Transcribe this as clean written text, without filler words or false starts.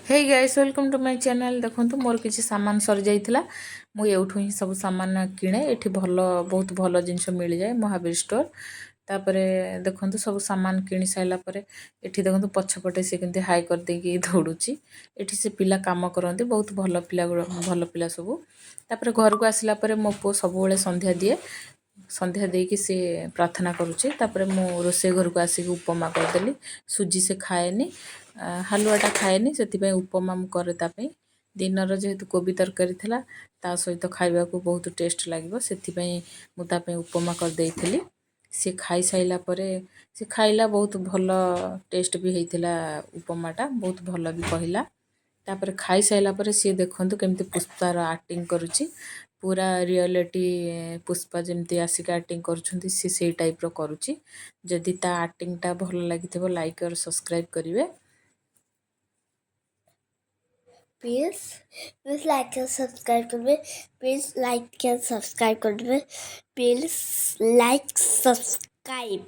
Hey guys, welcome to my channel. ଦେଖନ୍ତୁ, ମୋର କିଛି ସାମାନ ସରିଯାଇଥିଲା। ମୁଁ ଏଇଠୁ ହିଁ ସବୁ ସାମାନ କିଣେ। ଏଠି ଭଲ, ବହୁତ ଭଲ ଜିନିଷ ମିଳିଯାଏ, ମହାବୀର ଷ୍ଟୋର୍। ତାପରେ ଦେଖନ୍ତୁ, ସବୁ ସାମାନ କିଣି ସାରିଲା ପରେ ଏଠି ଦେଖନ୍ତୁ, ପଛପଟେ ସେ କେମିତି ହାଇ କରିଦେଇକି ଦୌଡ଼ୁଛି। ଏଠି ସେ ପିଲା କାମ କରନ୍ତି, ବହୁତ ଭଲ ପିଲା, ଭଲ ପିଲା ସବୁ। ତାପରେ ଘରକୁ ଆସିଲା ପରେ ମୋ ପୁଅ ସବୁବେଳେ ସନ୍ଧ୍ୟା ଦିଏ। ସନ୍ଧ୍ୟା ଦେଇକି ସେ ପ୍ରାର୍ଥନା କରୁଛି। ତାପରେ ମୁଁ ରୋଷେଇ ଘରକୁ ଆସିକି ଉପମା କରିଦେଲି। ସୁଜି ସେ ଖାଏନି, ହାଲୁଆଟା ଖାଏନି, ସେଥିପାଇଁ ଉପମା ମୁଁ କରେ ତା ପାଇଁ। ଦିନର ଯେହେତୁ କୋବି ତରକାରୀ ଥିଲା, ତା ସହିତ ଖାଇବାକୁ ବହୁତ ଟେଷ୍ଟ ଲାଗିବ, ସେଥିପାଇଁ ମୁଁ ତା ପାଇଁ ଉପମା କରିଦେଇଥିଲି। ସେ ଖାଇସାରିଲା ପରେ ସେ ଖାଇଲା, ବହୁତ ଭଲ ଟେଷ୍ଟ ବି ହେଇଥିଲା ଉପମାଟା, ବହୁତ ଭଲ ବି କହିଲା। ତାପରେ ଖାଇସାରିଲା ପରେ ସିଏ ଦେଖନ୍ତୁ କେମିତି ପୁଷ୍ପାର ଆକ୍ଟିଂ କରୁଛି। ପୁରା ରିଅଲିଟି ପୁଷ୍ପା ଯେମିତି ଆସିକି ଆକ୍ଟିଂ କରୁଛନ୍ତି, ସେ ସେଇ ଟାଇପ୍ର କରୁଛି। ଯଦି ତା ଆକ୍ଟିଂଟା ଭଲ ଲାଗିଥିବ, ଲାଇକ୍ और ସବସ୍କ୍ରାଇବ୍ କରିବେ। Please, please like and subscribe କରିବେ। ପ୍ଲିଜ୍ ଲାଇକ୍ ଆଣ୍ଡ ସବସ୍କ୍ରାଇବ୍ କରିବେ। Please like subscribe.